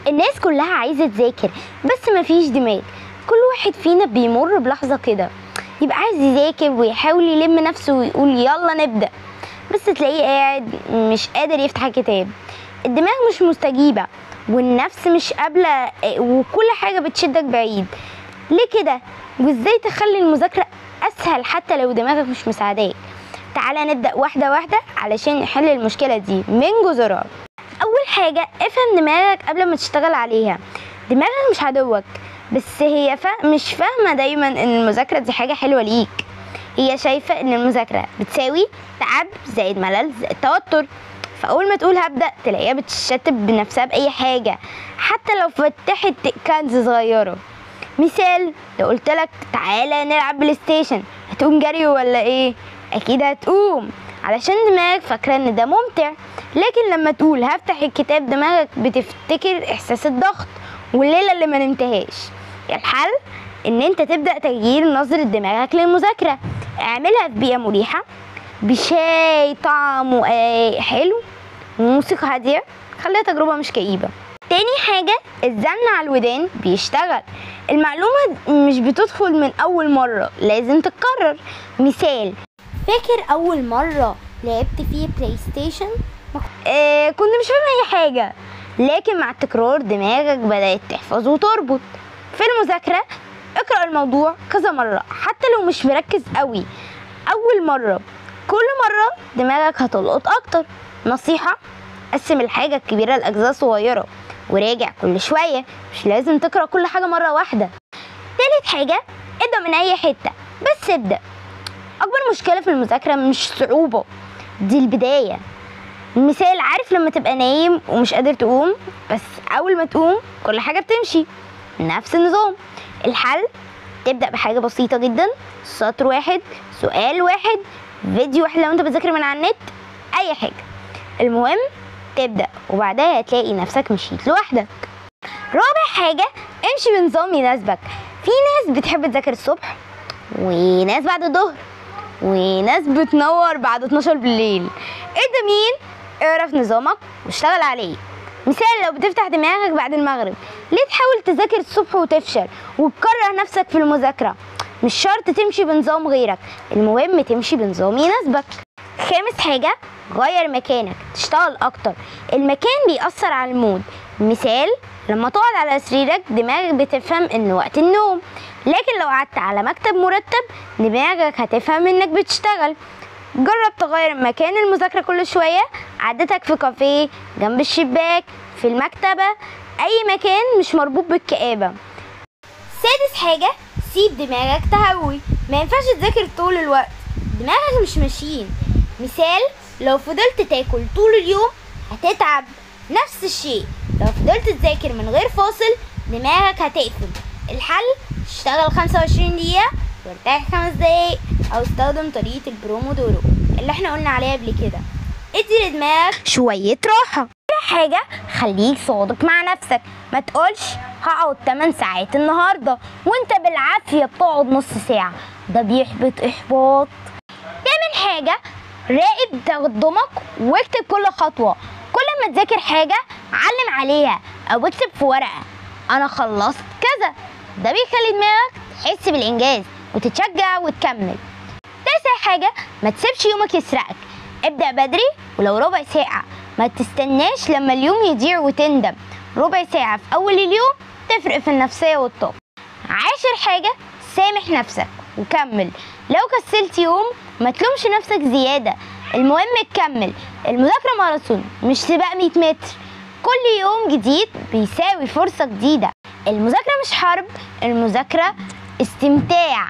الناس كلها عايزة تذاكر بس مفيش دماغ. كل واحد فينا بيمر بلحظة كده يبقى عايز يذاكر ويحاول يلم نفسه ويقول يلا نبدأ، بس تلاقيه قاعد مش قادر يفتح الكتاب. الدماغ مش مستجيبة والنفس مش قابلة وكل حاجة بتشدك بعيد. ليه كده؟ وازاي تخلي المذاكرة اسهل حتى لو دماغك مش مساعداك؟ تعالى نبدأ واحدة واحدة علشان نحل المشكلة دي من جذورها. اول حاجة، افهم دماغك قبل ما تشتغل عليها. دماغك مش عدوك، بس هي مش فاهمة دايما ان المذاكرة دي حاجة حلوة ليك. هي شايفة ان المذاكرة بتساوي تعب زائد ملل زائد توتر، فاول ما تقول هبدأ تلاقيها بتشتت بنفسها بأي حاجة حتى لو فتحت cans صغيرة. مثال، لو قلت لك تعالى نلعب PlayStation، هتقوم جري ولا ايه؟ اكيد هتقوم، علشان دماغك فاكره ان ده ممتع. لكن لما تقول هفتح الكتاب دماغك بتفتكر احساس الضغط والليلة اللي ما نمتهاش. الحل ان انت تبدا تغيير نظره دماغك للمذاكره. اعملها في بيئة مريحه، بشاي طعمه حلو وموسيقى هادية، خليها تجربه مش كئيبة. تاني حاجة، الزن على الودان بيشتغل. المعلومة مش بتدخل من اول مرة، لازم تتكرر. مثال، فاكر اول مرة لعبت فيه PlayStation؟ كنت مش فاهمه اي حاجة، لكن مع التكرار دماغك بدات تحفظ وتربط. في المذاكرة اقرا الموضوع كذا مرة حتى لو مش مركز قوي اول مرة. كل مرة دماغك هتلقط اكتر. نصيحة، قسم الحاجة الكبيرة لاجزاء صغيرة وراجع كل شوية، مش لازم تقرا كل حاجة مرة واحدة. تالت حاجة، ابدا من اي حتة بس ابدا. اكبر مشكلة في المذاكرة مش صعوبة، دي البداية. مثال، عارف لما تبقى نايم ومش قادر تقوم، بس اول ما تقوم كل حاجة بتمشي. نفس النظام. الحل، تبدا بحاجة بسيطة جدا، سطر واحد، سؤال واحد، فيديو واحد لو انت بتذاكر من على النت، اي حاجة. المهم تبدا، وبعدها هتلاقي نفسك مشيت لوحدك. رابع حاجة، امشي بنظام يناسبك. في ناس بتحب تذاكر الصبح، وناس بعد الظهر، وناس بتنور بعد 12 بالليل. انت مين؟ اعرف نظامك واشتغل عليه. مثال، لو بتفتح دماغك بعد المغرب، ليه تحاول تذاكر الصبح وتفشل وتكره نفسك في المذاكرة؟ مش شرط تمشي بنظام غيرك، المهم تمشي بنظام يناسبك. خامس حاجة، غير مكانك تشتغل اكتر. المكان بيأثر على ال mood. مثال، لما تقعد على سريرك دماغك بتفهم ان وقت النوم، لكن لو قعدت على مكتب مرتب دماغك هتفهم انك بتشتغل. جرب تغير مكان المذاكرة كل شوية، عادتك في كافيه، جنب الشباك، في المكتبة، اي مكان مش مربوط بالكآبة. سادس حاجة، سيب دماغك تهوي. ما ينفعش تذاكر طول الوقت، دماغك مش ماشيين. مثال، لو فضلت تاكل طول اليوم هتتعب. نفس الشيء لو فضلت تذاكر من غير فاصل دماغك هتقفل. الحل، اشتغل 25 دقيقة وارتاح 5 دقايق، او استخدم طريقة البرومودورو اللي احنا قلنا عليها قبل كده. ادي لدماغك شوية راحة. حاجة، خليك صادق مع نفسك. ما تقولش هقعد 8 ساعات النهاردة وانت بالعافية بتقعد نص ساعة، ده بيحبط احباط. تامن حاجة، راقب تقدمك واكتب كل خطوة. كل ما تذاكر حاجة علم عليها او اكتب في ورقة انا خلصت كذا، ده بيخلي دماغك تحس بالانجاز وتتشجع وتكمل. تاسع حاجة، ما تسيبش يومك يسرقك. ابدأ بدري ولو ربع ساعة، ما تستناش لما اليوم يضيع وتندم. ربع ساعة في اول اليوم تفرق في النفسية والطاقة. عاشر حاجة، سامح نفسك وكمل. لو كسلت يوم ما تلومش نفسك زيادة، المهم تكمل. المذاكرة ماراثون مش سباق 100 متر، كل يوم جديد بيساوي فرصة جديدة. المذاكرة مش حرب، المذاكرة استمتاع.